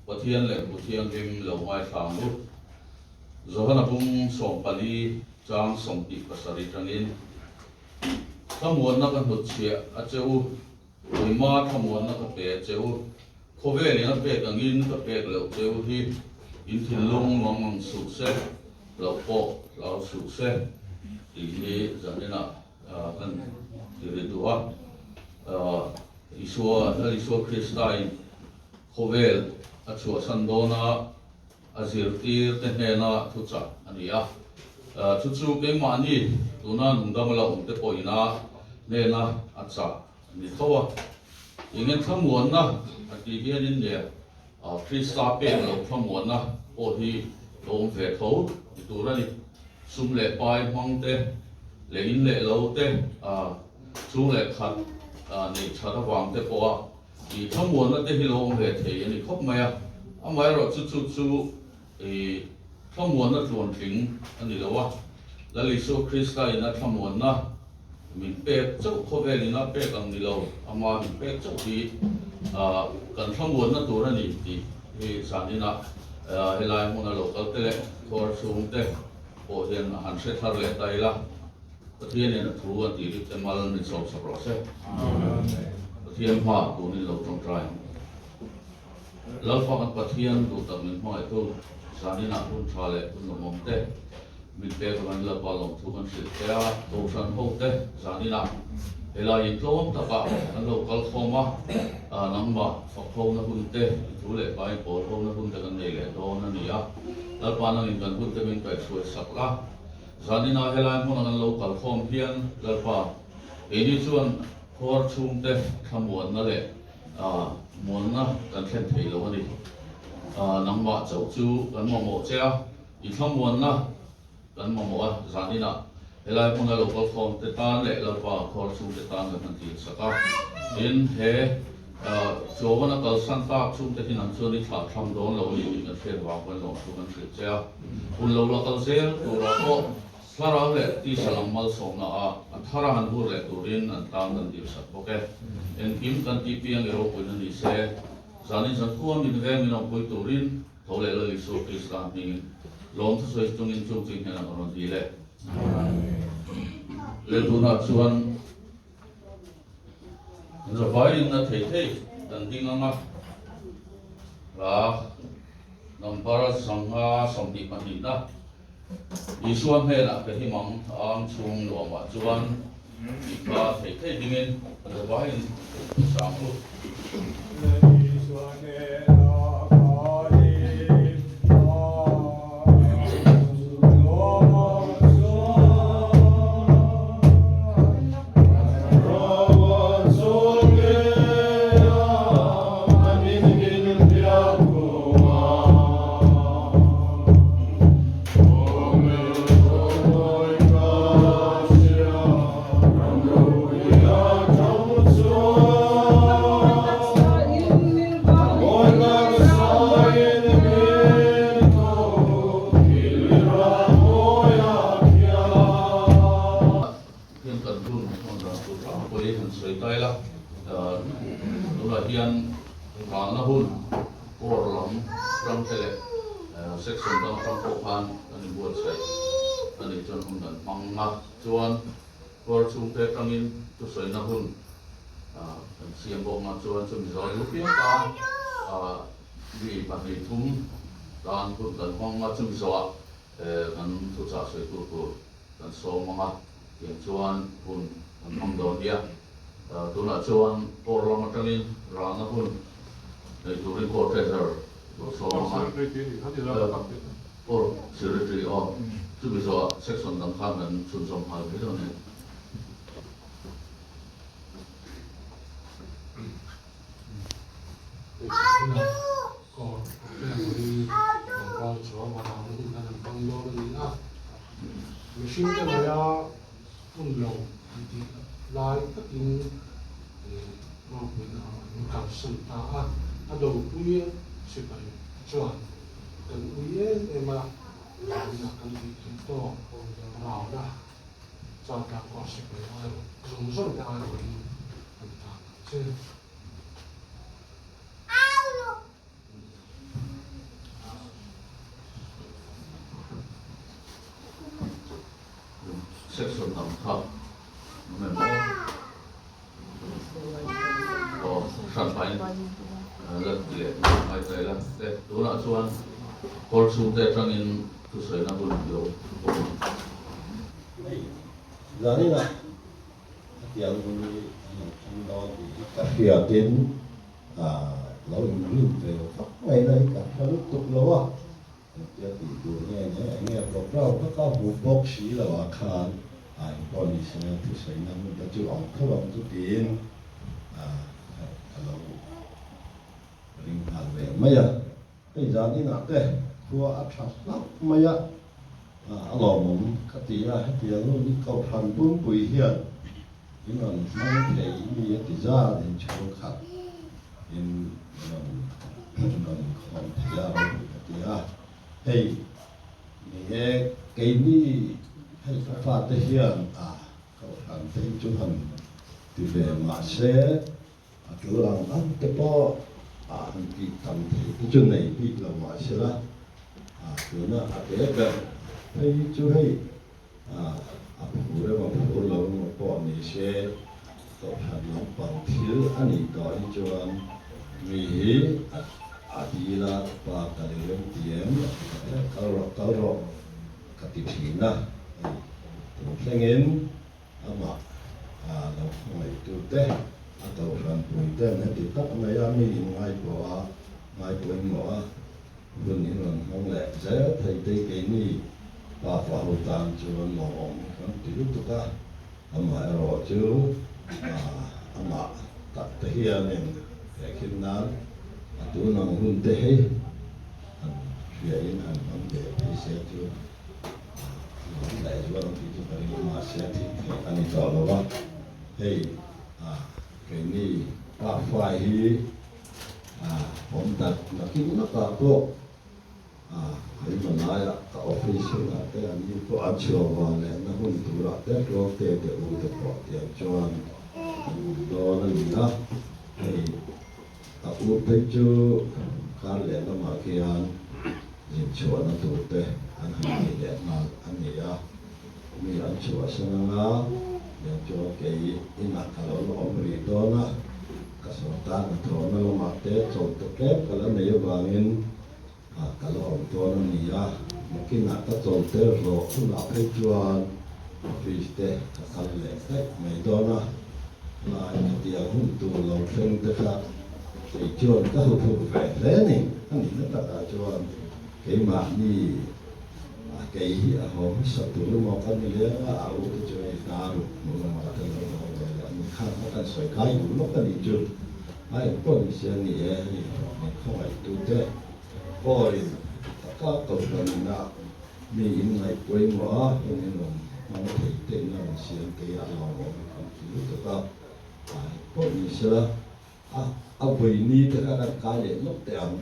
Pathian Lehkhabu Thianghlim lo ngaithla ang u. Johana bung 14 chang 27 tangin, Thlamuanna ka hnutchhiah a che u, Keima thlamuanna ka pe a che u, khawvelin a pek angin ka pek loh che u hi in thinlung mang ang suh se, hlauh pawh hlau suh se tih hi zaninah kan ti ri duh a. Isua, Lal Isua Kristain khawvel a chhuahsan dawn a, a zirtirte hnena thuchah a ni a. Chu chu keimahni tuna nungdam la awmte pawhin a hnena a chah a ni tho a. Engin thlamuanna a tih hianin nge Krista pek loh thlamuanna pawh hi a awm ve tho ti tur a ni. Sum leh pai hmang te leh in leh lo te chhung leh khat neih that avang te pawha I thlamuanna te hi lo awm ve thei a ni khawp mai a, amaherawhchu chu chu i thlamuanna tluantling a ni lo a, Lal Isua Krista in a thlamuanna min pek chauh khawvel in a pek ang ni lo, ama min pek chauh hi kan thlamuanna tur a ni tih hi zaninah helai hmuna lo kal te leh khuar chhung te pawh hian a han hre thar leh ta ila. Pathianin a thu a tih rik te mal min sawm sak rawh se. Pathian hma tunin lo tawngtai ang. Lalpa kan Pathian duh tak min hmangaihtu zaninah hun tha leh hun lawmawm te min pek avangin Lalpa lawmthu kan hrilh che a, Kohhran ho te zaninah helai in tlawm takah kan lo kal khawm a, nangmah fak hona hun te, i thu leh pa in pawl hona hun te kan nei leh dawn a ni a, Lalpa nangin kan hun te min kaihhruai sak la. Zaninah helai hmuna kan lo kal khawm hian Lalpa, keini chuan khuar chhungte thlamuanna leh muanna kan thlen thei lo a ni. Nangmah chauh chu kan mamawh che a, i thlamuanna kan mamawh a, zaninah helai hmuna lo kal khawm te tan leh Lalpa khuar chhungte tan kan han dil sak a. Tin, he Chawn a kalsan tak chhungte hi nang chuan i thlah thlam dawn lo a ni tih kan hriat vang pawhin lawmthu kan hrilh che a. Hun lo la kal zel turah pawh thlarau leh tisa lam malsawmna ah a thar a han hur leh turin an tan kan dil sak bawk e. Engkim kan tih piang i ropuina ni se, zanin zan khua min veng min awmpui turin tho leh Lal Isua Krista hmingin lawmthu sawi chungin chung chi hnenah ka rawn dil e. Leh tunah chuan. Zavaiin a thei thei kan ding ang a, hla number 522 na Isua hnenah ka him ang ang chhung nuamah chuan tih kha thei thei dingin zavaiin sang u. Isua hnenah ka him ang chhung nuamah chuan. Hian kan hun hman dan tur tlangpui han sawi ta ila, tunah hian ralna hun court lam ram te leh section dang atang pawh khan kan inbuatsaih a nih chuan hun kan hmang a, chuan court chhungte atangin thusawina hun kan siam bawk a, chuan chumi zawh duh piang tan mi pahnih thum tan hun kan hmang a, chumi zawhah kan thuchah sawi tur tur. Kan sawm ang a, tiang chuan hun kan hmang dawn nia. Tunah chuan court lam atangin ralna hun nei turin court treasurer lo sawm ang a. Court secretary aw, chumi zawhah section dang khan kan chhunzawm nghal mai dawn a ni. Court treasury tlangval chuan ralna hun khan an hmang dawn a ni a. Mihringte ngaia hun lo an tih lai takin ropuina an kalsan ta a, a dopui sipai chuan kan ui em em a, vawiinah kan tih theih tawk ralna chaltlak pawh sipai ai zawng zawng te aiawhin kan tan ang che. Section dang kha awm em aw? Aw, hran pahin la ti leh tur ngai ta ila. Le, tunah chuan kawr chhungte atangin thusawina hun lo awm ang. Hei, zaninah hetiang hun hi an lo thleng dawn tih hi ka hriatin lo inrin ve vak mai na hi ka hre lutuk lo a. Engtia tih tur nge nge enge program kha ka hmu bawk si lo ah khan a engpawh ni se thusawina hmun te chu awm tho ang chu tiin ka lo ring nghal ve mai a. Hei zan inah te khua a tha hlauh mai a, a lawmawm ka ti a, hetiang hun hi Kohhran Pumpui hian in rawn hmang thei mi a ti zat in chhungkhat in rawn rawn khawm thei a ropui ka ti a, hei ni e keini hei ka fate hian a Kohhran te hi chu han ti ve mahse a tul ang ang te pawh a han tih tam theih te chu nei bik lo mahsela a tuna a te ber phei hi chu hei A phur emaw phur lo emaw pawh ni se, Kohhran lampang thil a nih tawh hi chuan mi hi a dil a, pa ka ni rem ti em? Kal rawh, kal rawh ka ti thin a, hei tun thlengin amah lo khawngaihtute, a Kohhran puiten heti tak mai a mi inngaipawh a, ngaipawimawh a, Hun in rawn hmang leh zel thei te keini pa fa ho tan chuan lawmawm hi kan ti lutuk a, amaherawh chu amah tak te hianin he khin nan a tun ang hun te hi han hriain han hmang ve phei se chu a nuam leh zual ang tih chu ka ring a, mahse thih theih a ni tawh lo a, hei keini pa fa hi Awm dat nakin lakah pawh keimah laiah ka office hunah te an ni pawh an chhuah vang leh na hun turah te tluangte te u te pawh tiang chuan an awm dawn a ni a. Hei a u phei chu kar leh lamah khian zin chhuahna tur te an han nei leh nghal a ni a. Mi an chhuahsan anga tiang chuan kei inah ka lo la awm rih dawn a. Ka sawrkar hnathawhna lamah te chawlhte tlem ka la nei avangin ka la awm dawn a ni a, nakinah ka chawlhte hlawh hunah phei chuan office te ka kal leh daih mai dawn a, lai hetiang hun tur lo thleng te kha kei chuan ka huphurh ve hle ni, a nihna takah chuan keimahni A kei hi a haw hmasa tur emaw ka ni leng a, a u te chu hei hna ruk hnu lamah te lo haw ve leh a ni khan a kan sawi kai duh lawk a nih chu. A engpawh ni se a ni e, hei min khawngaih tu te pawhin taka kohhranna mi in ngaih pawimawh a, hun in rawn hmang thei te in a rawn siam te hi a hlauhawm i kan ti lutuk a, a engpawh ni sela A, a vawi te kha kan kai leh lawk teh ang.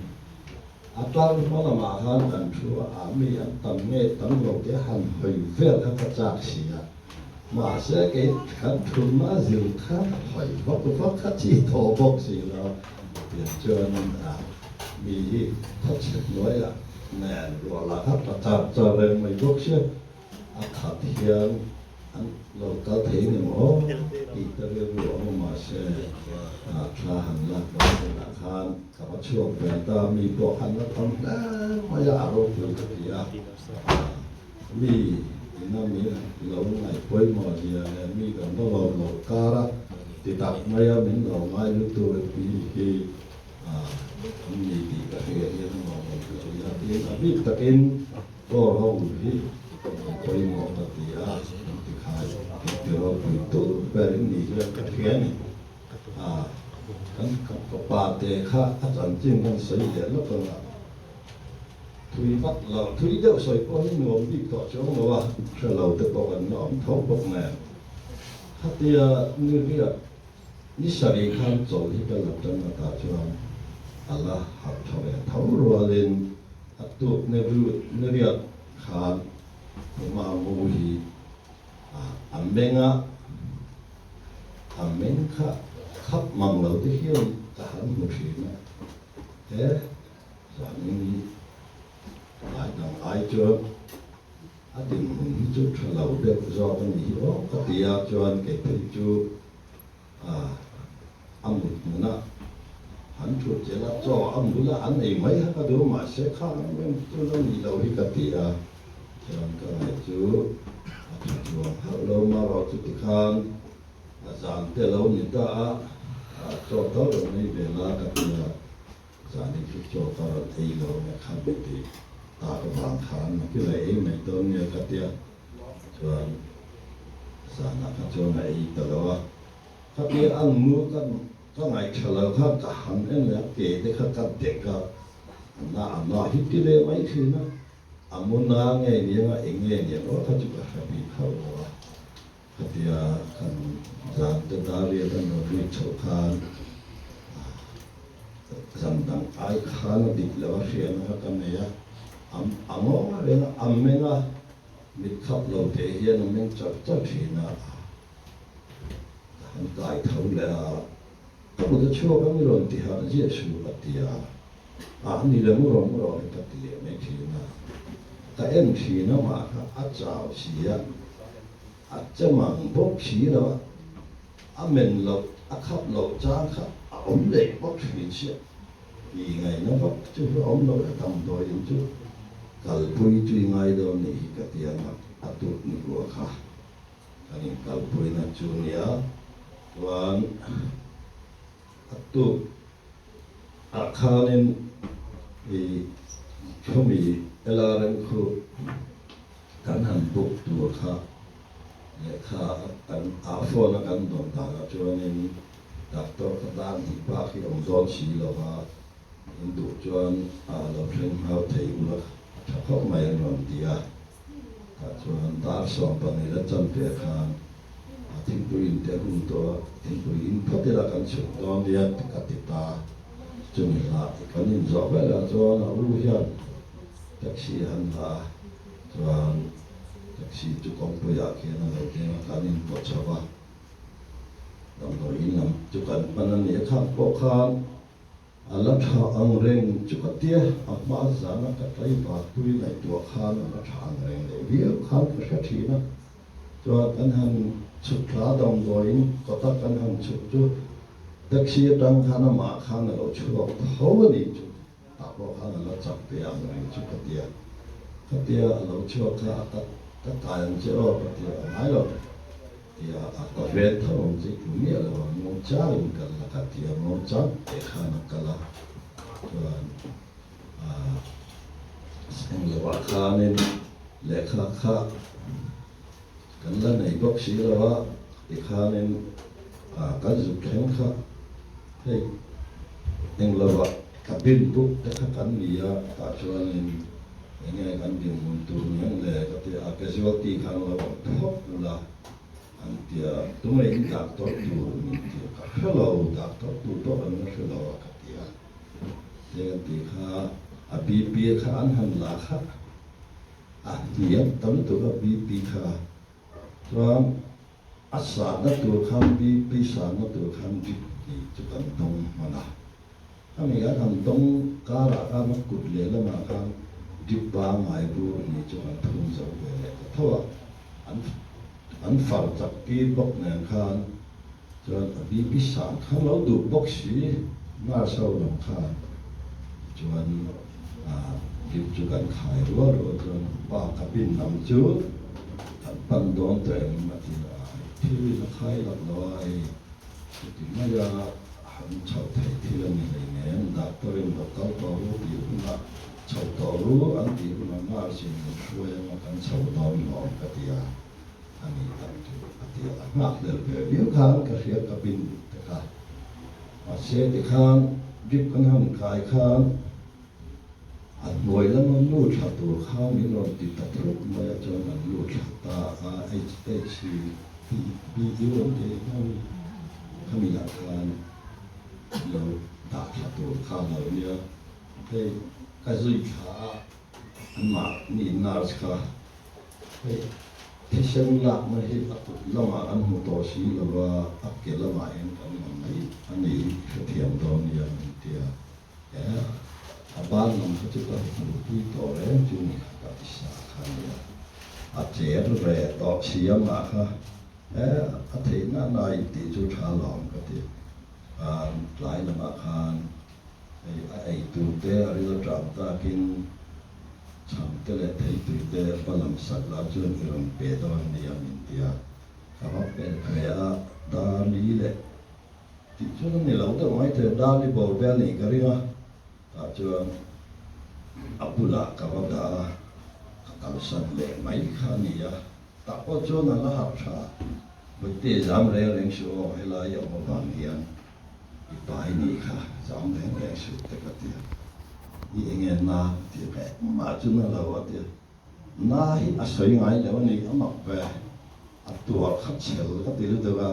A tlar hma lamah khan kan thu a, a mi an tam nge tam lo te han hawi vel kha ka chak si a. Mahse kei kan thunna zir kha hawi vak vak kha chi thaw bawk si lo. Tiang chuan a mi hi khawchhe hnuaiah nen ruah lah kha tla char char reng mai bawk sia. A khat hian an lo kal thei ni maw tih ka rilru a awm mahse thla han lak dawn hunah khan ka va chhuak ve ta, mi pawh khan la tam hle mai a, a ropui ka ti a, mi ina min lo ngaih pawimawh zia leh mi kan va lawm loh kar a ti tak mai a, min lo ngai lutuk hi an ni tih ka hria hian a lawmawm ka ti a, tin a bik takin. Aw ho hi pawimawh ka ti a, an ti khai ti ropui tur ber in nih hian ka hria ni. A, kan fapa te kha a chanchin kan sawi leh lawk ang a, thui vak lo, thui deuh sawi pawh hi nuam bik tawh chuang lo a, hre lo te pawh kan la awm tho bawk nen. Khatia ni riat ni sarih khan chawl hi ka la tan a tah chuan a la harh tha ve tho rualin, A tuk ni riat khan Puma mu hi a meng a, a meng kha khap mang lo te hian ka han hmu thin a, he zanin hi tlai dang ai chuan a. dinhmun hi chu tha lo deuh zawk a ni hi aw ka ti a, chuan kei phei chu a mut hmuna an thut zel a, chaw a mul a an ei mai kha ka duh mahse khang em em chu la nih loh hi ka ti a, chuan ka ngaih chu a tha chuang hauh lo marawh chu tikhan a zan te lo ni ta a, chaw tal rawn ei ve la ka ti a. Zani chu chaw ka rawn ei lo nge kha mi ti tak vang khan nakila ei mai dawn nge ka tia chuan zanah kha chuan a ei ta lo a, khatia an mu ka ka ngaihṭha lo khan ka han en leh a ke te kha ka dek a, a na a na hi ti leh mai ṭhin a, a mu na nge niang a eng nge niang aw kha chu ka hre bik hauh lo a. Khatia kan zan te dar riat an rawn rik chhoh khan zan dang ai khan a dik lo a hriatna kha ka nei a, a ngawng reng a, a meng a, mit khap lo teh hian a meng char char thin a, ka han kai tho leh a, ka kut a chhuak a mi rawn ti harh ziah suh a ti a, ah ni le mu rawh mu rawh hi ka ti leh mai thin a, ka en thin a mah kha a chau si a. A che mang bawk si lo a, a men loh, a khap loh chang kha a awm leh bawk thin sia. Ti ngaihna vak chu hi awm lo e, damdawiin chu kalpui chu i ngai dawn nih hi ka ti a, nak a tut ni hua kha kan inkalpuina chu nia. Chuan a tut ah khanin i khawmi LRM khu Kan han book tur kha lehkha kan ah phone a kan dawn danah chuanin doctor ka tan tih bak hi awm dawn si lo va, in duh chuan ah lo thleng hau thei ula a tha khawp mai an rawn ti a. Tah chuan dar 12 la chan ve khan a thingpui in te hun tawh a, thingpui in phawt ila kan chhuk dawn nia ka ti ta. Chumi hlah kan inzawh velah chuan a u hian taxi a han hlah a. Chuan taxi chu kawngpuiah khian a lo deng a, kan inpawh chho a, damdawiin lam chu kan pan a ni a, khang pawh khan a la tha ang reng chu ka tia, a hma zana ka tlaivar pui ngaihtuah khan a la tha ang reng leh viau khan ka hre thin a, chuan kan han chhuk thla damdawiin kawta kan han chhuk chu taxi atang khan amah khan a lo chhuak tho a ni chu. Tah pawh khan a la chak ve ang reng chu ka tia. Ka tia a lo chhuak kha a ka ka kai ang che aw ka tia a ngai lo tia a ka ven tho ang che tlu miah lo ang ngawng chang in kal la ka tia ngawng chang teh khan a kal a chuan ah englo ah khanin lehkha kha kan la nei bawk si lo a tikhanin ah kan zuk thleng kha hei englo ah ka bin buk te kha kan ni a tah chuanin enge kan dinhmun tur niang le ka ti a casualty khan lo awm phawt ula an tia tunge in doctor tur min ti a ka hre lo doctor tur pawh kan la hre lo a ka ti a te kan ti kha a BP kha an han la kha. A hniam ta lutuk a BP kha chuan a sanna tur khan BP sanna tur khan drip tih chu kan dawng hman a, khami kan han dawng karah khan a kut lehlamah khan drip pangngai bur ni chu kan thun zo ve leh ta tho a, an an far chak tir bawk nen khan chuan a BP san khan lo duh bawk si nurse ho lam khan chuan. Drip chu kan khai rual rual chuan pa cabin lam chu kan pan dawn tawh em a ti a, thil in a khai lak lo a hei chuti mai a han chhoh theih thil a ni hleinem doctor in lo kal tawh ru tih hunah chhoh tawh ru an tih hunah nurse in min hruai anga kan chho dawn lawm ka ti a, a ni tak chu a ti a, a nghak hlel ve viau khan ka hria cabin te kha mahse tikhan drip kan han kai khan A hnuai lama nu thla tur kha min rawn ti ta thut mai a chuan an lu thla ta a HHBU an tih hian khami lah khan lo dah thla tur kha lo nia hei ka zui thla a anmahni nurse kha hei thisen lakna hi a kut lamah kan hmu tawh si lo va a ke lamah hian kan la mai a ni hi hrethiam dawn nia min ti a. A ban lam kha chu ka hmuh tui tawh reng chu ni kha ka ti sa kha nia. a cher ve tawh si amah kha e a theihna na in tih chu tha lawm ka ti a tlai lamah khan hei a ei tur te a ril aṭam takin chhang te leh theitui te va lam sak la chuan i rawn pe dawn nia min ti a ka va pe ve a Dali leh tih chuan a ni lo deuh mai thei Dali bawr vel nih ka ring a. Tah chuan a bulah ka va dah a, ka kalsan leh mai kha a ni a. Tah pawh chuan a la harh tha. Bawihte zam reng reng suh aw, helai a awm avang hian i pai nih kha zam reng reng suh te ka ti a. I enge na ka ti a, ka engmah chu na lo a ti a. Na hi a sawi ngai lo a ni, a mak ve. A tuar kha chhel ka ti lutuk a.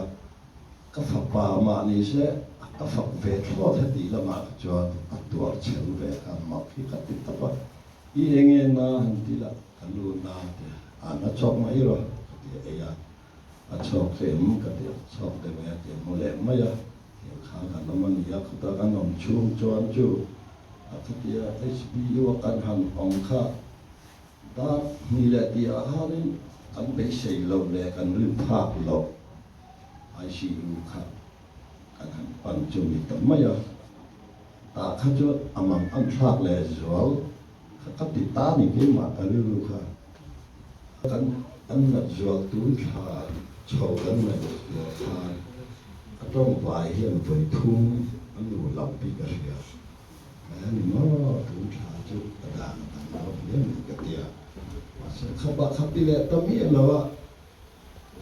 Ka fapa mah ni se a ka fak ve thlawt heti lamah kha chuan a tuar chhel ve kha mak hi ka ti tawp a, i enge na han ti lah ka nu na te a na chawk mai rawh ka ti a ei a, a chhawk che em ka ti a, chhawk deuh e a ti a mu leh mai a, tiang khan kan awm a ni a, khuta kan awm chhung chuan chu a khatia HBU a kan han awm kha Dar hnih leh tih ah khanin kan beisei loh leh kan rin phak loh ICU kha kan han pan chu ni ta mai a, tah kha chuan a mang an thlak leh zual kha ka ti ta ni keimah ka rilru kha kan an nat zual tun thla chho kan ngaihtuah khan a tawngvai hian vawi thum a nu lam tih ka hria. Ka ni maw tun tha chu ka dan a dang lo hle mai ka ti a, mahse khapa kha ti leh ta miah lo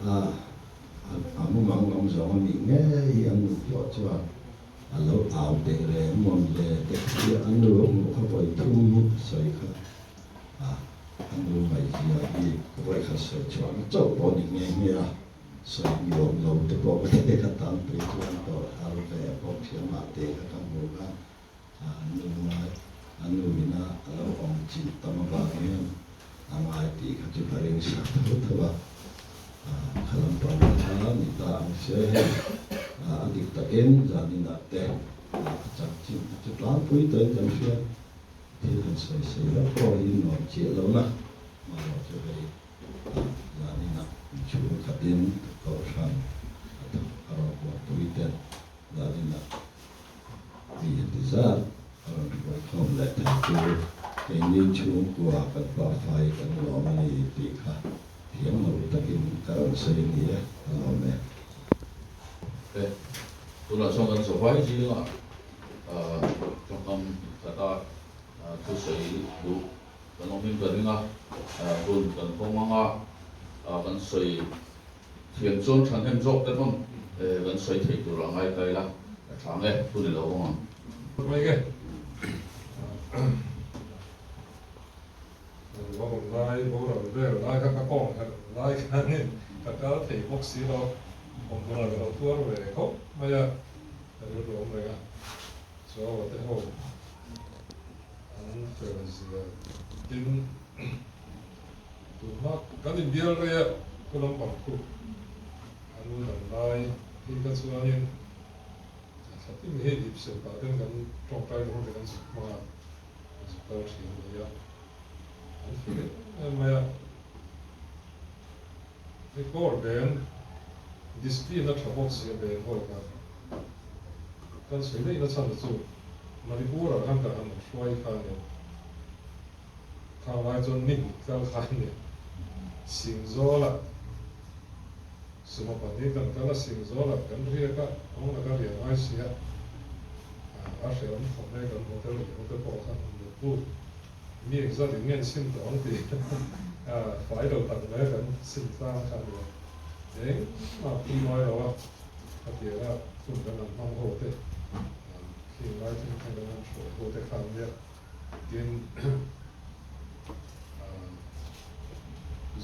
a, a mumang lam zawng a nih ngei hi an nu pawh chuan a lo au teh reng mawn le te khi a nu a hmuh kha vawi thum hi a sawi kha a, a nu ngaihzia hi ka vawi khat sawi chhuahna chauh pawh a ni nghe nghe a. Sawi nuam lo te pawh ka thei ka tam pui chuan tawrh har ve bawk thiam ah te kha ka hmu a, a nu ngai a nu ina a lo awm chilh tam avang hian a ngai tih kha chu ka ring sak tho tho a, kha lampang kha ni ta ang se hei a dik takin zaninah te a chak chin kha chu tlangpui tawhin kan hria thil han sawi sawi vak pawh hi nuam chiah lo na mahlo chu hei. Zaninah inchhung khatin Kohhran a thawk a rawn kuahpui te zaninah mi heti zat a rawn hruaikhawm leh thei chu keini chhungkua kan pafai kan lawm a ni tih kha thiam lo takin ka rawn sawi ni e, ka lawm e. E, tunah chuan kan zavai zingah tawngkam khata thusawi duh Kan awmin ka ring a, hun kan hawng ang a, kan sawi thiam chuan thahnem zawk te pawn kan sawi thei tur a ngai kai la, a tha nge hun i lo hawng ang. Ka awm lai boral vel lai kha ka kawng herh lai khanin ka kal thei bawk si lo, awm hunah ka lo tuar ve khawp mai a, ka rilru awm reng a, chuan te ho An fel zia tin tunhma kan inbial rei a khu lampang khu a nu dang lai hi kha chuanin a thla tin hi ip sem pah ten kan tawngtai na hun te kan zuk hmang a, kan zuk kal thin a ni a, an fel em em mai a. Hei kawr beng discipline a tha bawk sia beng hawi kha kan sawi daih na chhan chu Manipur ah khan ka han hruai kha nia khang lai chuan ni hnih kal kha nia Singzawl ah suma pahnih kan kal a Singzawl ah kan riak a kawng laka riah ngai sia a hrehawm khawp mai kan hotel riah na te pawh kha mutbu Mi engzat in nge an sim tawh ang tih fai lo tak mai a kan sim tlang kha a ni a. Engmah pui ngai lo a, a tirah hun kan han hmang ho te, khing lai thleng thleng kan han hruai ho te kha an nia. Tin,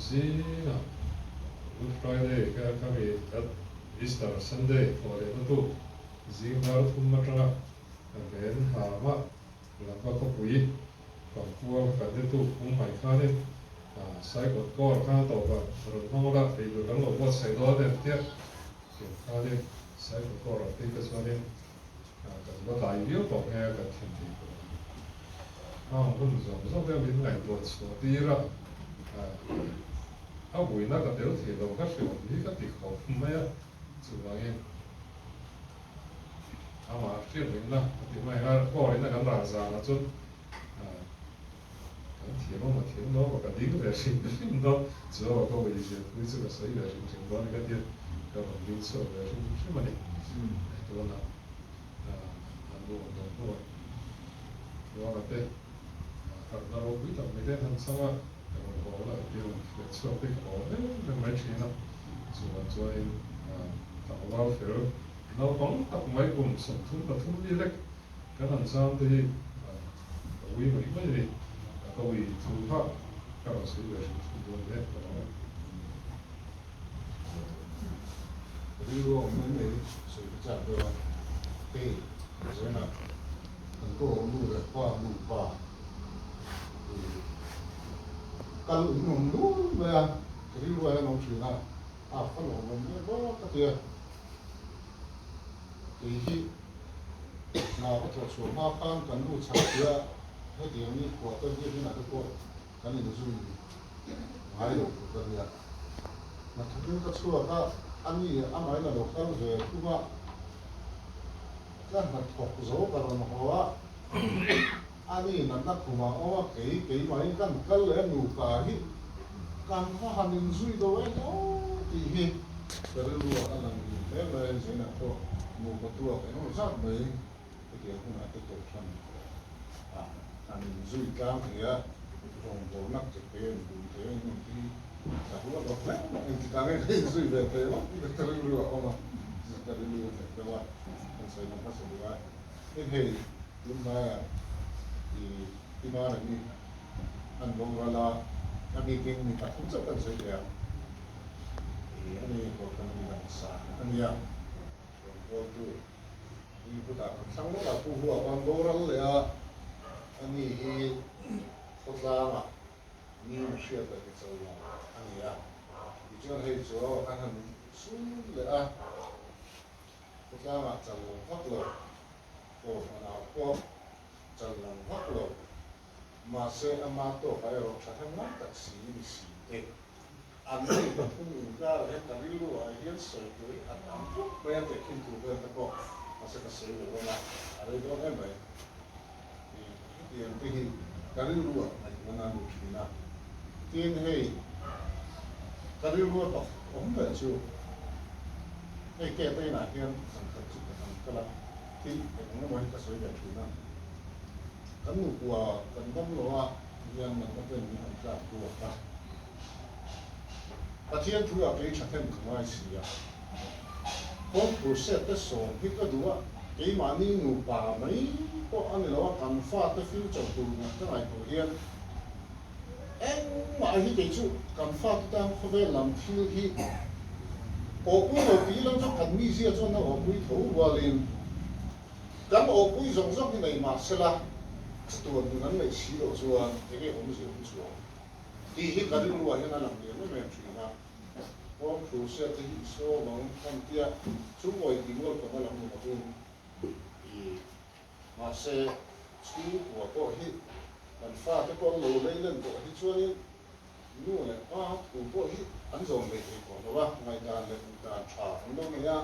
zingah Good Friday kha kha mi Easter Sunday thawh lehna tu zing dar thum atanga ven hama Lamba khawpui Pangkual kan ni tuk hung mai khanin Saikawt kawr kha tawp a rawn hmang ula eitur kan lo buatsaih dawn em tia tiang khanin Saikawt kawr ah phei kha chuanin kan va tlai viau tawh nge a kan thlen thei tawh a ni. Hmang hun zawng zawng te min ngaihtuah chhuah tir a. A vuina ka tel thei lo ka hre awm hi ka ti khawp mai a, chuvangin amah hriat rengna a ti mai a, aw ina kan ral zanah chuan kan thiam a maw thiam lo a maw ka ding ve hrim hrim dawn, chu a ka ui zir pui chu ka sawi ve hrim hrim dawn a ka ti a, ka rawn ding chhuak ve hrim hrim a ni. Tunah an lu awm dawn hnuah Tluanga te harhna ropui tak mai te an han chang a. Ka rawn haw la ti rawn hriat chhuak te ka haw reng reng mai thin a, chuvang chuanin tlangval fel naupang tak mai kum 33 mi lek kan han chang te hi ka ui mai mai a ni, ka ui thu kha ka rawn sawi ve hrim hrim dawn hle ka lo. Rilru awm mai mai sawi ka chak deuh a, hei zainah kan pawh nu leh pa nu pa Kal in awm lul mai a, ka rilru ah hian awm thin a, a fa lo awm em bawk ka ti a, kei hi hna ka thawh chhuah hma khan kan nu chhak tia hetiang ni khuah te biakin ah te pawh kan inzui ngai lo tur ka nia, hna thawkin ka chhuak a, ani amahin a lo kal ve thung a, ka hna thawk zo ka rawn haw a. A ni natna khum ah awm a, kei keimahin kan kal leh a nupa hi kan va han inzui do e hle tih hi ka rilru ah a lang dun hle mai a, Zainah pawh nupa tuak eng emaw zat mai hetiang hunah te tawh hran ah an inzui tlang thei a, rawngbawlna ke pe an dun thei a, engemaw hi ka ruat lo hle mai, engtikah nge ka inzui ve thei ang tih ka rilru ah a awm a, ka rilru a nghet deuh a, kan sawi lang hmasa duh a, hei hei. Tunlaiah i Timarami an boral a, a bikin mi pathum chauh kan sawi thei ang. I a ni Kohhran a mi dang sa a nia. Rawngbawltu i kutah kan thlang lawk a, Pu Hua khan boral leh a, a ni hi khawtlangah mi hriat leh mi cho lo a ni a. Tichuan hei chu an han sum leh a, khawtlangah chal lo vak lo. Kohhranah pawh chal lang vak lo, mahse ama tawkah erawh tha hem ngai tak si ni si te. An nei pathum inkarah hian ka rilru ah hian sawi tur hi a tam khawp mai a, tehkhin tur vel te pawh mahse ka sawi lo ang a, a rei dawn em mai. Hetiang te hi ka rilru ah ngaihtuahna a lut thin a, tin hei ka rilru a pakhat awm leh chu hei ke te inah hian zan khat chu ka han kal a, thil eng emaw hi ka sawi ve thin a, kan nupua kan dam lo a hian natna ten min han tlak buak a, Pathian thu ah kei tha them ka ngai si a, kawngkhur set te sawm hi ka duh a, keimahni nupa mai pawh a ni lo a, kan fate future tur ngah ka ngaihtuah hian engmah hi kei chu kan fate tan khawvel lam thil hi awhpui lo tih lam chu kan mizia chuan a awhpui tho rualin kan awhpui zawng zawng hi nei mahsela chatuan nun an neih si loh chuan enge awmzia awm chuang. Tih hi ka rilruah hian a lang liam em em thin a, kawng thu hriat te hi saw vang kan tia chhungkawi tih rual pawh a lang ni lovin i mahse chhungkua pawh hi kan fate pawh an lo lei len tawh hi chuanin nu leh pa thu pawh hi an zawm ve thei tawh lo a, ngaihdan leh duhdan tha an lo nei a,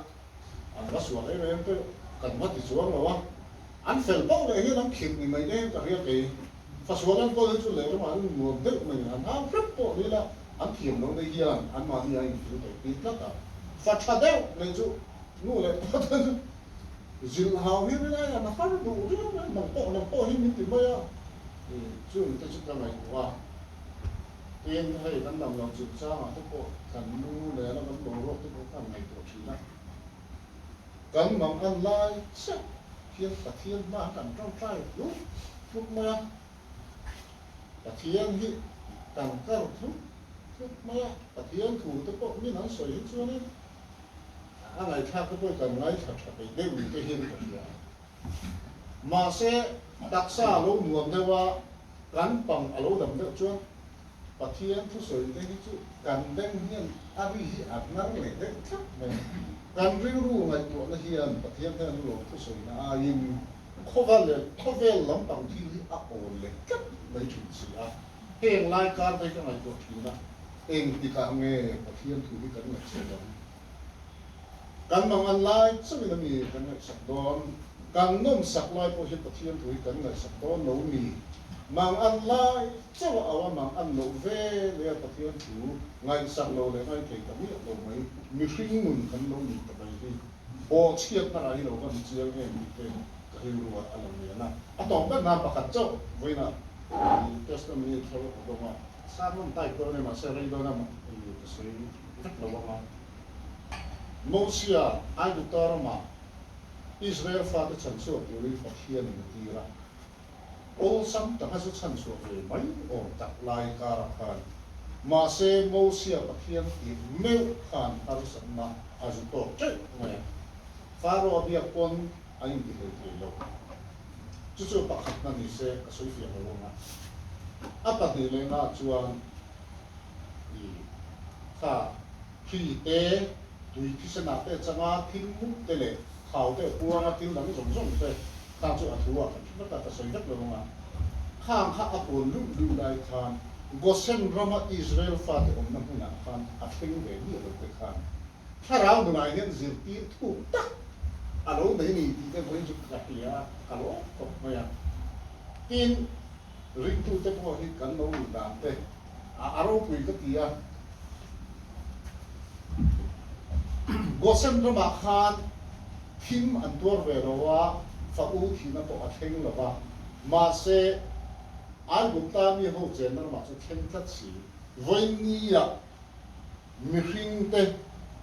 an va sual em em pawh kan va ti chuang lo a, an fel pauh leh hian an khirh ni mai em ka hria kei. Fasual an kawl hi chu lehlamah an nuam deuh mai, an hau hrep pawh ni ila an thiam lo nei hian anmahni a infil peih pi tlat a. Fa tha deuh nei chu nu leh pa te chu zilh hau hi rilai an har duh riau mai, nang pawh nang pawh hi min ti mai a, chung te chu ka ngaihtuah a. Tin, hei kan dam lo chungchangah te pawh kan nu leh a kan boruak te pawh kan ngaihtuah thin a. Kan mang an lai chiah hian Pathian hmaah kan tawngtai tluk tluk mai a, Pathian hi kan kar tluk tluk mai a, Pathian thu te pawh min an sawi hi chuanin a ngaihthlak te pawh kan ngaithla tha peih deuh ni te hian ka hria a. Mahse, taksa a lo nuam deuh a, kan pang a lo dam deuh chuan Pathian thusawi te hi chu kan beng hian a ri hi a hnar leh deuh tlat mai. Kan rilru ngaihtuahna hian Pathian hian lawm thusawina aiin khawva leh khawvel lampang thil hi a awl leh tlat mai thin si a. Heng lai kar te hi ka ngaihtuah thin a. Engtikah nge Pathian thu hi kan ngaihsak ang? Kan mangan lai chauhin a mi kan ngaihsak dawn? Kan nawmsak lai pawh hian Pathian thu hi kan ngaihsak dawn lo mi? Mangan lai chauh a au a, mangan loh ve leh a Pathian thu ngaihsak lo leh ngaithei ta miah lo mai, mihring nun kan lo ni ta mai hi bawhchhiatna rah hi lo va ni chiang em tih te ka rilru ah a lo lian a. A tawp ber nan pakhat chauh vawiinah testimony thar a dawng a. Sermon type dawn e mahse rei dawn a ka sawi vek lo ang a. Mosia Aigupta ramah Israel fate chhanchhuak turin Pathianin a tir a. Awlsam taka chu chhanchhuah ve mai awm tak lai karah khan mahse Mosia Pathian tir meuh khan harsatna a zu tawk teuh mai a. Pharaoh a biak pawn an inti hlei thei lo. Chu chu pakhatna ni se ka sawi fiah lo ang a. A pahnihlehnah chuan i kha hri te, tui thisenah te changa thil mut te leh khau te puanga thil dang zawng zawng te kha chu a thu ah kan hre vek a, ka sawi vek lo ang a. Khang kha a puan luh luh lai khan Gosen rama Israel fate awmna hmunah khan a thleng ve miah lo te khan Thlarau nunah hian zirtir thuk tak a lo nei ni tih te vawiin chu ka hria a, ka lawm khawp mai a. Tin, ringtute pawh hi kan lo nih dan te a ropui ka ti a. Gosen ramah khan thim an tuar ve lo a, fa u thihna pawh a thleng lo va, mahse Aigupta mi ho chenna ramah chu thleng tlat si. Vawiin niah Mihringte,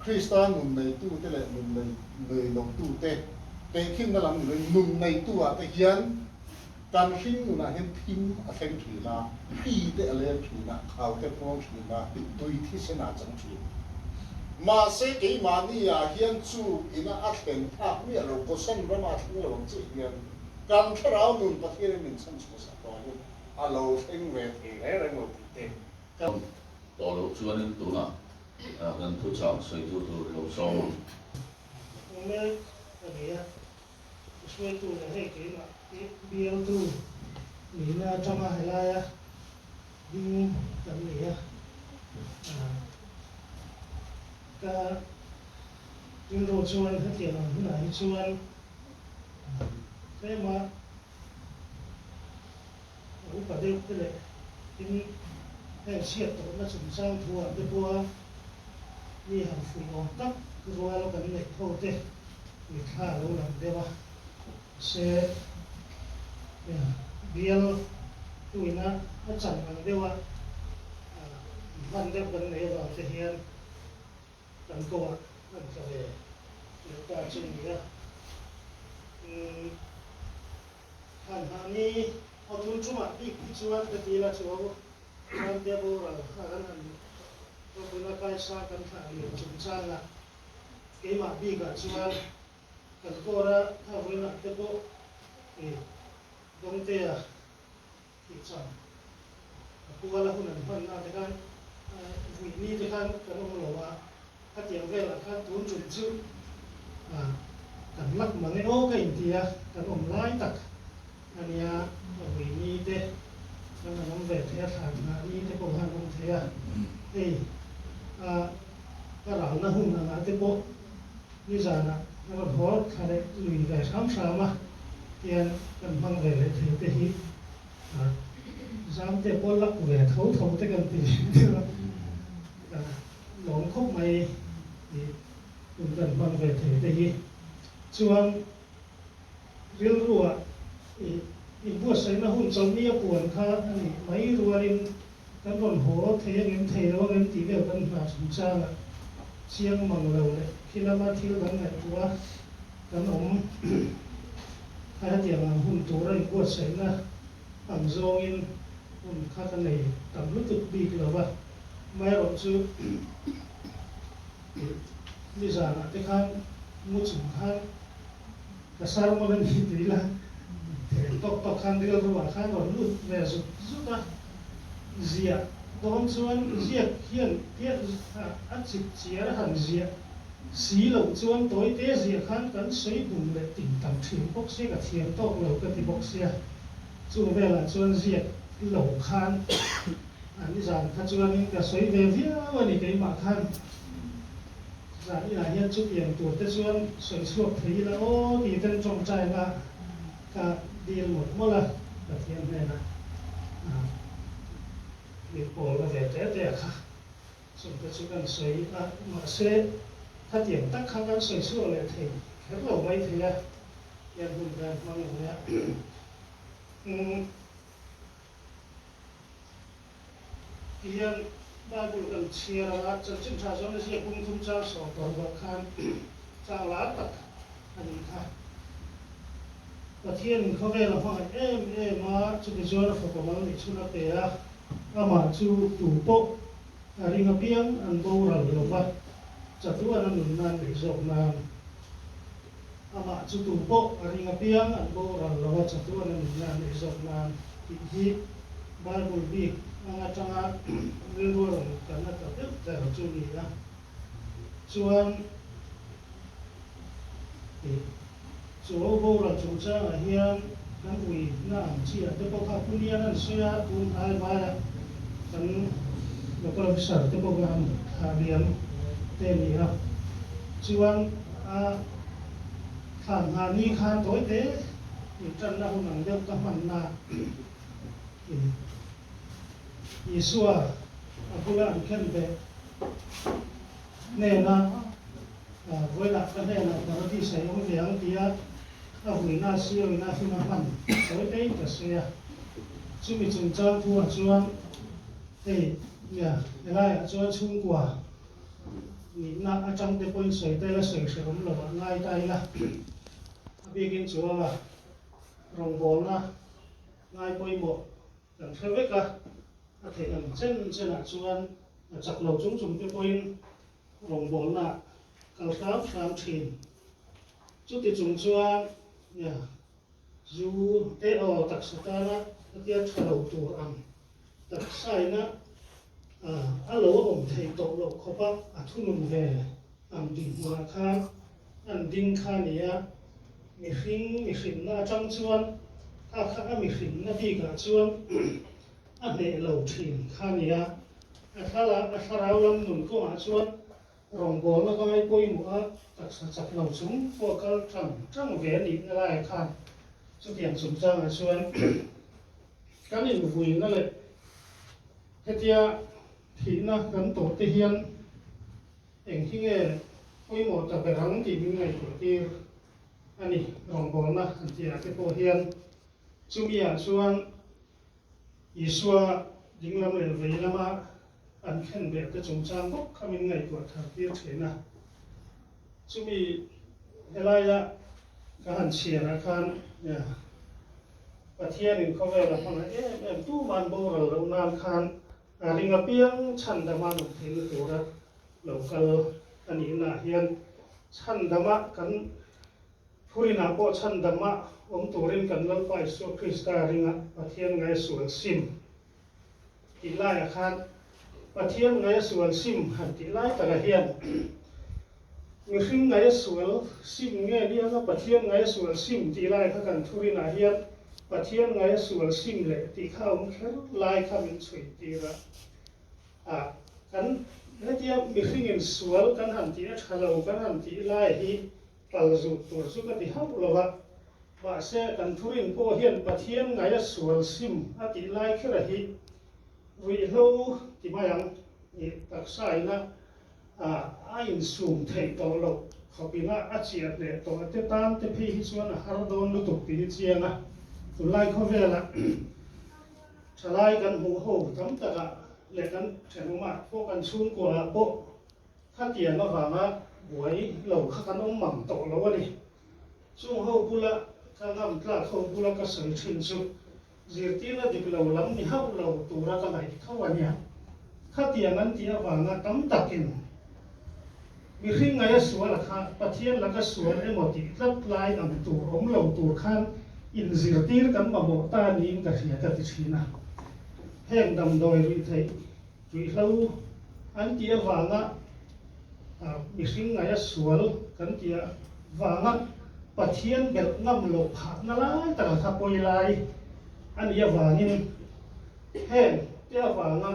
Krista nun neitute leh nun nei lotute tehkhinna lam ni loin nun neituah te hian kan hring nunah hian thim a thleng thin a, hri te a leng thin a, khau te pawng thin a, tui thisen ah chang thin. Mahse keimahni-ah hian chu ina a thlen phak miah lo, Gosen rama a thleng lo ang chiah hian kan thlarau nun Pathianin min chhan chhuahsak tawh hian a lo thleng ve thei reng reng lo tih te kan Tawh loh chuanin tunah kan thuchah sawitu tur lo sawm ang. Awm e, ka ni a, ka hruaitu leh hei keimah hi bialtu nihna atanga helaia ding kan ni a, ka rilru chuan hetiang ang hunah hi chuan tlema A upa deuh te leh tin heng chhiat tawhna chungchang thuah te pawha mi han fuih awm tak rual kan neih ho te mithla lo lang deuh a. Mahse, bial tuina a chan ang deuha hman deuh kan neih avang te hian kan kawngah an tla ve leh ta chu a ni a. Han hah ni aw tun chungah bik hi chuan ka ti la chu Ramte boral kha kan han ropuna kaisa kan thlah lian chungchanga keimah bikah chuan kan kawra kha vawiinah te pawh i Dawngtea tih chuan a puala hun an hmanna te khan vui ni te khan kan awm lo a, khatiang velah khan tun tum chu kan lak mang e aw ka inti a, kan awm lai tak a nia, vui ni te kan han awm ve thei a, thlan nghah ni te pawh han awm thei a, hei a ka ralna hun angah te pawh nizanah a rawn haw thla leh lui ve hram hram a, tian kan hmang ve leh thei te hi Zamte pawh lak ve tho tho te kan ti deuh a, lawm khawp mai tih hun kan hmang ve thei te hi. Chuan rilruah ih inbuatsaihna hun chawlhni a puan kha a nih mai rualin kan rawn haw thei angem thei lo angem tih vel kan hna chungchangah chiang mang lo leh khi lama thil dang ngaihtuah kan awm a hetiang ang hun tura inbuatsaihna ang zawngin hun kha ka nei tam lutuk bik lo va, amaherawh chu nizanah te khan mu chung khan ka sermon a ni tih ila theh tawk tawk khan rilruah khan rawn lut ve zut zut a, ziah dawn chuan ziak hian a chip chiar a han ziah. Si loh chuan tawite ziah khan kan sawi dun leh ting tam thin bawk sia ka thiam tawk lo ka ti bawk sia, chung velah chuan ziak lo khan A nizan kha chuanin ka sawi ve viau a ni keimah khan. Zan inah hian chutiang tur te chuan sawi chhuak thei ila aw tih ten tawngtaina ka dil mawlh mawlh a, Pathian hnenah min pawlna ve te te a kha. Chungte chu kan sawi a, mahse khatiang tak kha kan sawi chhuak leh thei kher lo mai thei a, hian hun kan hmang ang a. Umm. Tihian Bible kan chhiar ang a, chanchin tha chuan a ziak bung thum chang sawm paruk ah khan chang lar tak a nih kha. Pathianin khawvel a hmangaih em em a, chumi chuan a fapa mal nih chhun a pe a, amah chu tu pawh a ring apiang an boral lo va, chatuan a nunna an neih zawk nan. Amah chu tu pawh a ring apiang an boral lo a, chatuan a nunna an neih zawk nan tih hi Bible bik ang atanga rilru a rawn kalna ta deuh ber chu ni a. Chuan ih chu boral chungchangah hian kan uina ang chi ah te pawh kha Punian an sawi a, tun hnai vaia kan local officer te pawh kha an thlah liam te a ni a. Chuan a thlan hna ni khan tawi te intanna hun ang deuh ka hmanna ih Isua a bula an khen beh hnena vawilah ka hnenah Paradis a awm ve ang tia a vuina siawina hun a hman tawi te in ka sawi a. Chumi chungchang thuah chuan hei nia helaiah chuan chhungkua nihna atang te pawhin sawi ta ila sawi hrehawm lovah ngai ta ila a bikin chuanga rawngbawlna ngai pawimawh Kan hre vek a, a theih ang chen chenah chuan a chak lo chung chung te pawhin rawngbawlna kal hram hram thin. Chuti chung chuan nia zu te aw taksa tana hetia tha lo tur ang taksaina a lo awm theih tawh loh khawpa a thunun ve ang dinhmunah khan an ding kha a ni a, mihring mihrinna atang chuan kha kha a mihrinna bikah chuan a hneh lo thin kha a ni a, a thla a thlarau lam nun kawngah chuan rawngbawlna ngai pawimawh a taksa chak lo chung pawh a kal tang tang ve a nihna laiah khan chutiang chungchangah chuan kan invuina leh hetia thihna kan tawh te hian Eng hi nge pawimawh ta ber ang tih min ngaihtuah tir a ni. Rawngbawlna an tih ah te pawh hian chumi ah chuan Isua dinglam leh vei lama an khen beh te chungchang bawk kha min ngaihtuah thar tir thin a. Chumi helaia ka han chhiar ah khan Pathianin khawvel a hmang em em tuman boral loh nan khan A ring apiang chhandama awm theihna tura lo kal a nihnaah hian chhandama kan phurinah pawh chhandama awm turin kan Lalpa Isua Krista ringa Pathian ngaia sual sim tih laiah khan Pathian ngaia sual sim han tih lai takah hian mihring ngaia sual sim nge nia Pathian ngaia sual sim tih lai kha kan thurinah hian Pathian ngaia sual sim leh tih kha a awm kher lai kha min chhui tir a. A, kan hetia mihringin sual kan han tih a tha lo kan han tih lai hi pal zut tur chu ka ti hauh lo va. Mahse, kan thurin pawh hian Pathian ngaia sual sim a tih lai khera hi ruihhlo ti mai ang ih taksaina a a insum theih tawh loh khawpin a a chiah hneh tawh te tan te phei hi chuan a har dawn lutuk tih hi chiang a. Tunlai khawvelah thalai kan hmuh ho tam takah leh kan thenawmah pawh kan chhungkuaah pawh khatiang avanga buai lo kha kan awm mang tawh lo a ni. Chung ho bula ka ngam tlak ho bula ka sawi thin chu Zirtirna dik lo lam ni hauh lo tura ka ngaih tho a nia. Khatiang an tih avanga tam takin mihring ngaia sual a kha Pathian laka sual emaw tih tlat lai ang tur awm lo tur khan inzirtir kan mamawh ta niin ka hria ka ti thin a. Heng damdawi ruih theih ruihhlo an tih avanga mihring ngaia sual kan tih avanga Pathian belh ngam loh phahna lai taka kha pawi lai a nih avangin heng te avanga.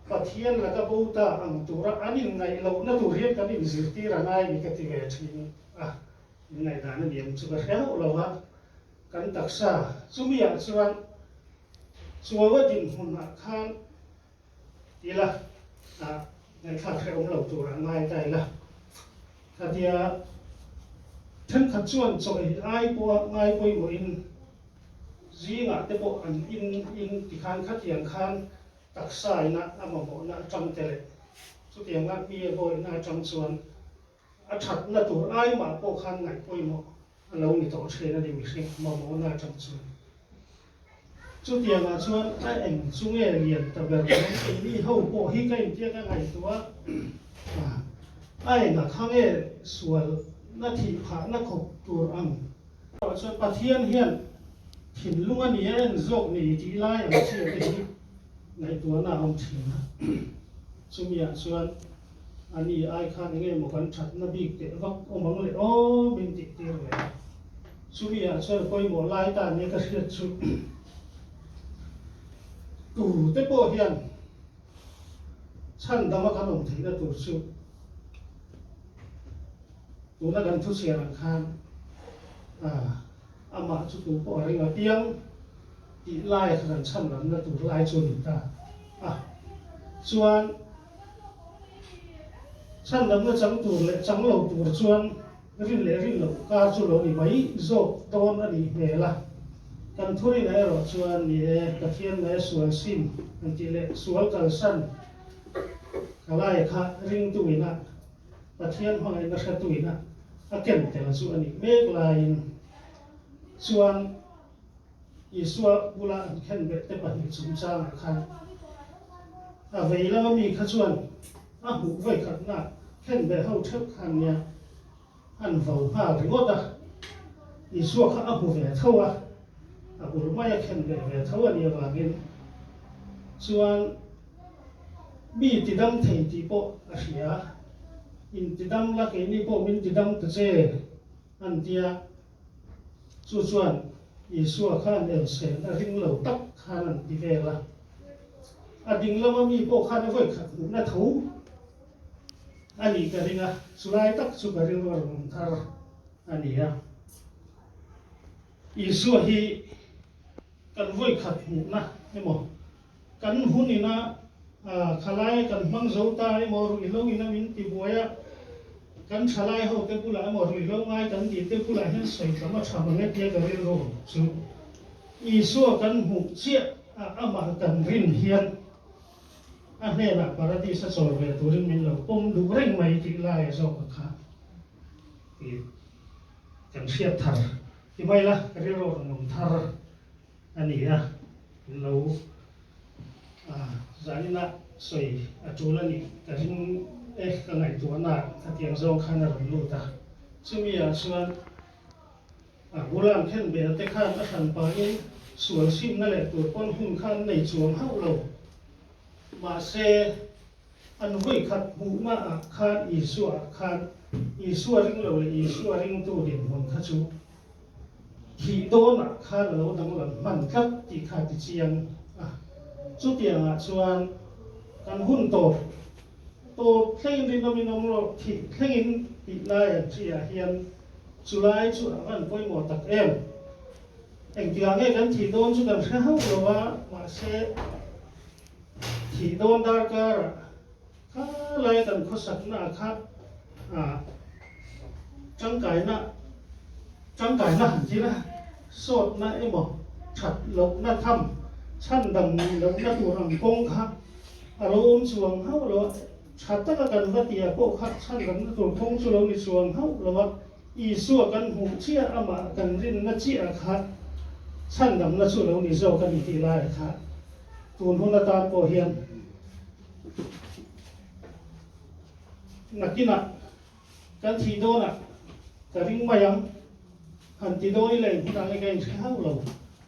Pathian laka bo ta ang tura an inngaih lohna tur hian kan inzirtir a ngai ni ka ti ve thin a, inngaihdan a ni ang chu ka hre hauh lo a, kan taksa chumi ah chuan chuaua dinhmunah khan ila ah ngaihthlak hrehawm lo tur a ngai ta ila khatia thenkhat chuan chaw ei ai pawha ngai pawimawhin zingah te pawh an in in tikhan khatiang khan taksa ina a mamawhna atang te leh chutianga mi a bawihna atang chuan a thatna tur ai mah pawh khan ngaih pawimawh a lo ni tawh thin a ni mihring mamawhna atang chuan. Chutiangah chuan a eng chu nge lian ta ber mai keini ho pawh hi ka intiak a ngaihtuah a, a engah kha nge sual na thih phahna khawp tur ang erawh chuan Pathian hian thinlung a ni a en zawk ni tih lai ang chiah te hi ngaihtuahna a awm thin a. Chumiah chuan a ni ai khan eng emaw kan thatna bik teh vak awm ang le aw min tih tir ve a. Chumiah chuan pawimawh lai ta nia ka hriat chu tu te pawh hian chhan dama kan awm theihna tur chu Tuna kan thuchhiar ang khan amah chu tu pawh a ring apiang tih lai kha kan chhan lamna tur lai chu a ni ta a. Chuan chhan lamna chang tur leh chang lo tur chuan rin leh rin loh kar chu lo ni mai zawk dawn a nih hmel a. Kan thurinah erawh chuan ni e, Pathian ngai a sual sim an tih leh sual kalsan ka lai kha ringtuina Pathian hmangaihna hretuina a ken tel chu a nih mek laiin chuan Isua bula an khenbeh te pahnih chungchangah khan a vei lama mi kha chuan a hmuh vawikhatna khenbeh ho theuh khan nia an vo nghal ringawt a, Isua kha a hmu ve tho a, a bul maia khenbeh ve tho a nih avangin chuan Mi tidam thei tih pawh a hria. In tidam la keini pawh min tidam ta che an tia. Chu chuan Isua khan elsen a ring lo tak khan an ti vel a. A ding lama mi pawh khan a vawi khat hmuhna tho a nih ka ring a, chulai tak chu ka rilru a rawn awm thar a ni a. Isua hi kan vawi khat hmuhna emaw Kan hun ina khalai kan hmang zo ta emaw ruihhlo ina min ti buai a, kan thalai ho te bulah emaw ruihhlo ngai kan tih te bulah hian sawi tam a tha mang e tia ka rilru chu Isua kan hmuh chiah a amah kan rin hian a hnenah paradis a chawl ve turin min lo pawm duh reng mai tih lai a zawk a kha tih kan hriat thar ti mai la ka rilru a rawn awm thar. A ni a, lo zaninah sawi a tul a nih ka ring e, ka ngaihtuahna khatiang zawng khan a rawn lut a. Chumi ah chuan a bulan khen bel te khan a hran pahin sual simna leh tur pawn hun kha an nei chuang hauh lo. Mahse, an vawi khat hmuhna ah khan Isua ah khan Isua ring lo leh Isua ringtu dinhmun kha chu Thih dawnah khan a lo danglam hman tlat tih kha ti chiang a. Chutiangah chuan kan hun tawp tawp thlengin rinawmin awm rawh, thih thlengin tih lai an ṭhiah hian chulai chu a van pawimawh tak em. Engtiang nge kan thih dawn chu kan hre hauh lo a, mahse thih dawn darkarah kha lai kan khawsaknaah kha Tangkaina, Tangkaina han ti la, sawtna emaw that lohna tham, chhandam nih lohna tur ang kawng kha a lo awm chuang hauh lo a, tha taka kan va tia pawh kha chhandamna tur kawng chu lo ni chuang hauh lo a, Isua kan hmuh chiah amah kan rinna chiah kha chhandamna chu lo ni zawk a ni tih lai kha tun hun atan pawh hian Nakinah kan thih dawnah ka ring mai ang, han ti dawn ila eng hunah nge ka inhre hauh lo.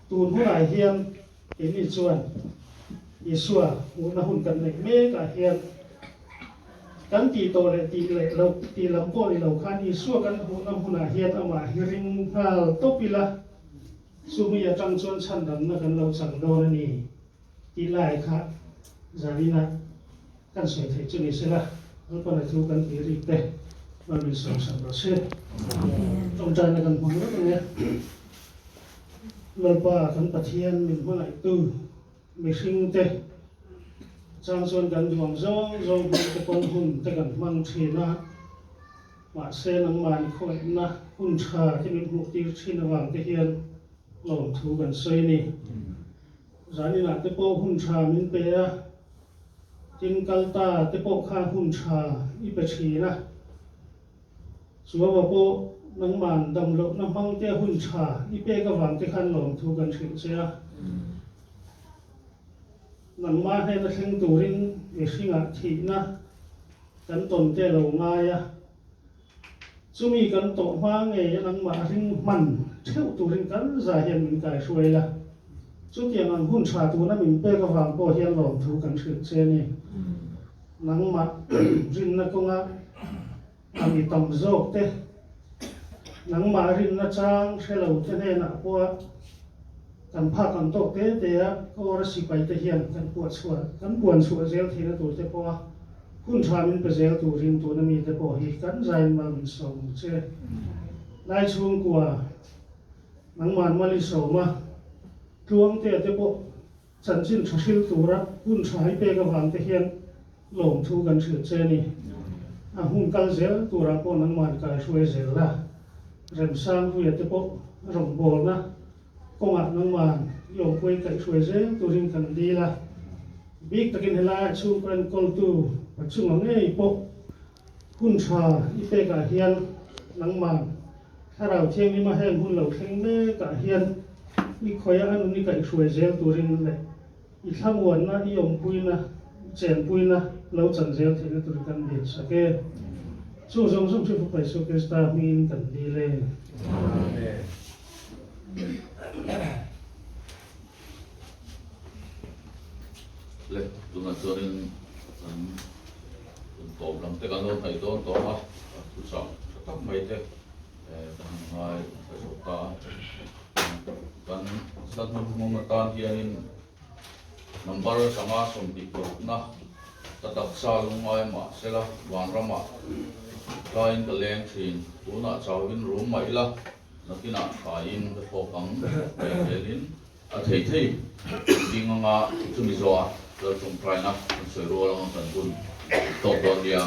Tun hunah hian keini chuan Isua hmuhna hun kan neih mekah hian kan tih tawh leh tih leh loh tih lam pawh ni lo khan Isua kan hmuhna hunah hian amah hi ring nghal tawp ila, chumi atang chuan chhandamna kan lo chang dawn a ni tih lai kha zaninah. Kan sawi theih chu ni sela, Lalpan a thu kan tih rik te mal min sawm sak rawh se. Tawngtaina kan hmang vek ang e. Lalpa kan Pathian min hmangaihtu mihring te chang chuan kan duang zawng zawng hmang te pawn hun te kan hmang thin a, mahse nangmahni khawihna hun tha te min hmuh tir thin avang te hian lawmthu kan sawi a ni. Zaninah te pawh hun tha min pe a, tin kal ta te pawh kha hun tha i pe thin a. Chuaua pawh nangman dam lohna hmang te hun tha i pek avang te khan lawmthu kan hrilh che a. Nangmah hnena thleng turin mihringah thihna kan tawn te lo ngai a. Chumi kan tawh hma ngei a nangmah ring hman theuh turin kan za hian min kaihruai la. Chutiang ang hun tha tuna min pek avang pawh hian lawmthu kan hrilh che a ni. Nangmah rinna kawnga a mi tam zawk te, nangmah rinna chang hre lo te hnenah pawha kan phak ang tawk te te a kawra sipai te hian kan puahchhuah kan puan chhuah zel theihna tur te pawha Hun tha min pe zel turin tuna mite pawh hi kan zain mal min sawm ang che. Lai chhungkua nangman mal i sawm a, Tluangtea te pawh chanchin tha hril tura hun tha hi pek avang te hian lawmthu kan hrilh che a ni. A hun kal zel turah pawh nangman kaihruai zel la, Remsangpuia te pawh rawngbawlna kawngah nangman i awmpuai kaihhruai zel turin kan dil a, bik takin helaiah chhungkaw enkawltu pachunga ngei pawh hun tha i pekah hian nangman Thlarau Thianghlima heng hun lo thleng mekah hian i khawia a nun i kaihhruai zel turin leh i thlamuanna, i awmpuina, i chenpuina lo chan zel theihna turin kan dil sak e. Chu zawng zawng chu Fapa Isua Krista hmingin kan dil e. Amen. Le tunah chuanin kan hun tawp lam te kan lo hnaih dawn tawh a, thuchah tha tak mai te kan han ngai thla zawk ta a. Kan hla hnuhnung atan hianin number 5 26 na ka taksa lungngai mah sela vanramah tlaiin ka leng thin tunah chauhin rum mah ila Nakinah hraiin ka thlawk ang tih zelin a thei thei ding anga chumi zawhah lal tawngtaina kan sawi rual anga kan hun tawk dawn nia.